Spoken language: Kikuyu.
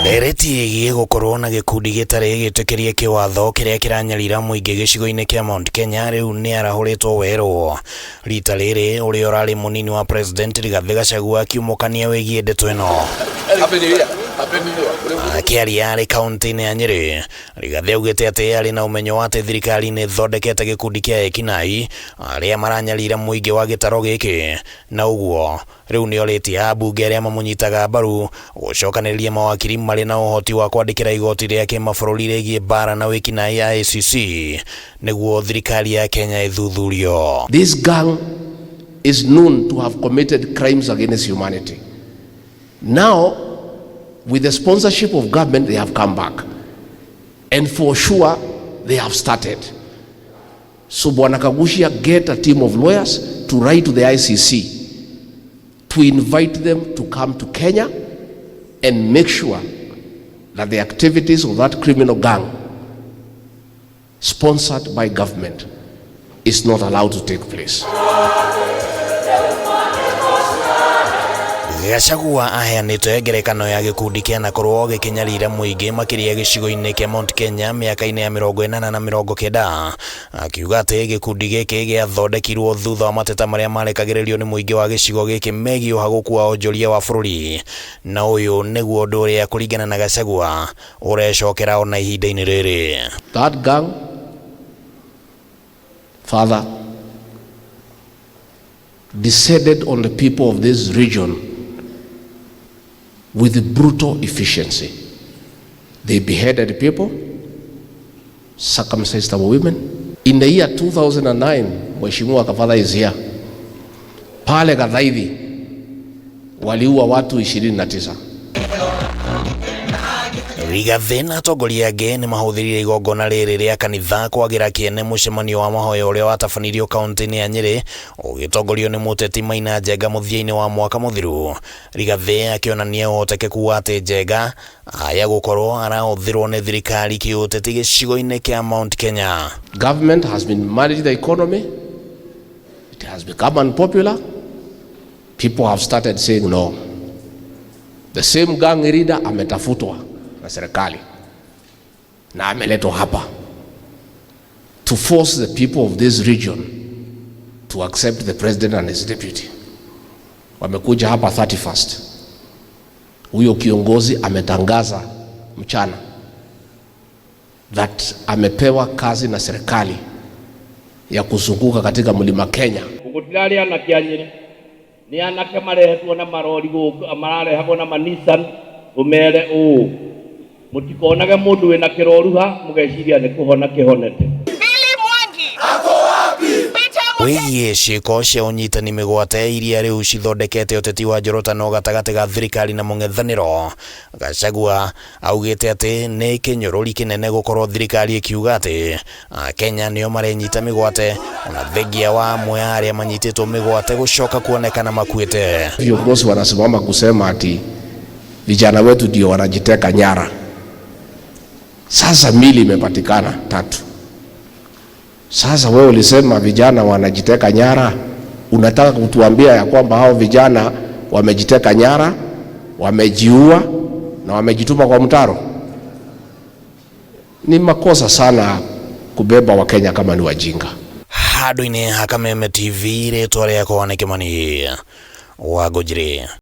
Ndereti ĩgiĩ gũkorwo na gĩkundi gĩtarĩ gĩtĩkĩrie kĩwatho kĩrĩa kĩranyarira mũingĩ gĩcigo-inĩ kĩa Mount Kenya rĩu nĩ arahũrĩtwo werũ. Rita rĩrĩ ũrĩa ũrarĩ mũnini wa President Rigathĩ Gachagua akiumũkania wĩgiĩ ndeto ĩno. Akĩaria arĩ kaunti-inĩ ya Nyĩrĩ, Rigathĩ augĩte atĩ arĩ na ũmenyo wa atĩ thirikari nĩ ĩthondekete gĩkundi kĩa ekinaĩ arĩa maranyarira mũingĩ wa gĩtaro gĩkĩ na ũguo Rĩu nĩorĩtie ambunge arĩa mamũnyitaga mbaru gũcokanĩrĩria mawakiri marĩ na ũhoti wa kwandĩkĩra igoti rĩa kĩmabũrũri rĩgiĩ mbaara na wĩkinaĩ ICC nĩguo thirikari ya Kenya ĩthuthurio. This gang is known to have committed crimes against humanity. Now, with the sponsorship of government, they have come back. And for sure, they have started. So Bwana Kaguchia, get a team of lawyers to write to the ICC to invite them to come to Kenya and make sure that the activities of that criminal gang sponsored by government is not allowed to take place. Gachagua aheanĩte ngerekano ya gĩkundi kĩanakorwo gĩkĩnyarira mũingĩ makĩria gĩcigo-inĩ kĩa Mount Kenya mĩaka-inĩ ya 80 na 90, akiuga atĩ gĩkundi gĩkĩ gĩathondekirwo thutha wa mateta marĩa marekagĩrĩrio nĩ mũingĩ wa gĩcigo gĩkĩ megiĩ ũhagũku wa onjoria wa bũrũri, na ũyũ nĩguo ũndũ ũrĩa kũringana na Gachagua ũrecokera ona ihinda-inĩ rĩrĩ. That gang, father, descended on the people of this region with brutal efficiency. They beheaded people, circumcised our women. In the year 2009, Mheshimiwa Kavatha is here. Pale Gathaithi waliua watu 29. Rigathĩ na atongoria angĩ nĩ mahũthĩrire igongona rĩrĩ rĩa kanitha kwagĩra kĩene mũcemanio wa mahoya ũrĩa watabanirio kaunti-inĩ ya Nyĩrĩ ũgĩtongorio nĩ mũteti Maina Njenga mũthia-inĩ wa mwaka mũthiru. Rigathĩ akĩonania ũhotekeku wa atĩ Njenga aya gũkorwo arahũthĩrwo nĩ thirikari kĩũteti gĩcigo-inĩ kĩa Mount Kenya. Government has been managing the economy. It has become unpopular. People have started saying no. The same gang leader ametafutwa na serikali na ameletwa hapa to force the people of this region to accept the president and his deputy. Wamekuja hapa 31st. Huyo kiongozi ametangaza mchana that amepewa kazi na serikali ya kuzunguka katika mlima Kenya. Gũtirarĩ anake a Nyĩrĩ, nĩ anake marehetwo na marori gũkũ, mararehagwo na ma Nissan, ũmere ũũ, mũtikonage mũndũ wĩna kĩroruha mũgeciria nĩ kũhona kĩhonete. Billy Mwangi. Ako wapi? Peter Wĩgiĩ ciĩko cia ũnyitani mĩgwate iria rĩu cithondekete ũteti wa njorotano gatagatĩ ga thirikari na mũng'ethanĩro, Gachagua augĩte atĩ nĩ kĩnyũrũri kĩnene gũkorwo thirikari ĩkiuga atĩ Akenya nĩo marenyita mĩgwate ona thengia wa amwe a arĩa manyitĩtwo mĩgwate gũcoka kuonekana makuĩte. Viongozi wanasimama kusema ati vijana wetu ndio wanajiteka nyara. Sasa mili imepatikana 3. Sasa wewe ulisema vijana wanajiteka nyara, unataka kutuambia ya kwamba hao vijana wamejiteka nyara, wamejiua na wamejitupa kwa mtaro? Ni makosa sana kubeba Wakenya kama ni wajinga. Handũ-inĩ ha Kameme TV, rĩtwa rĩakwa nĩ Kĩmani wa Ngũnjiri.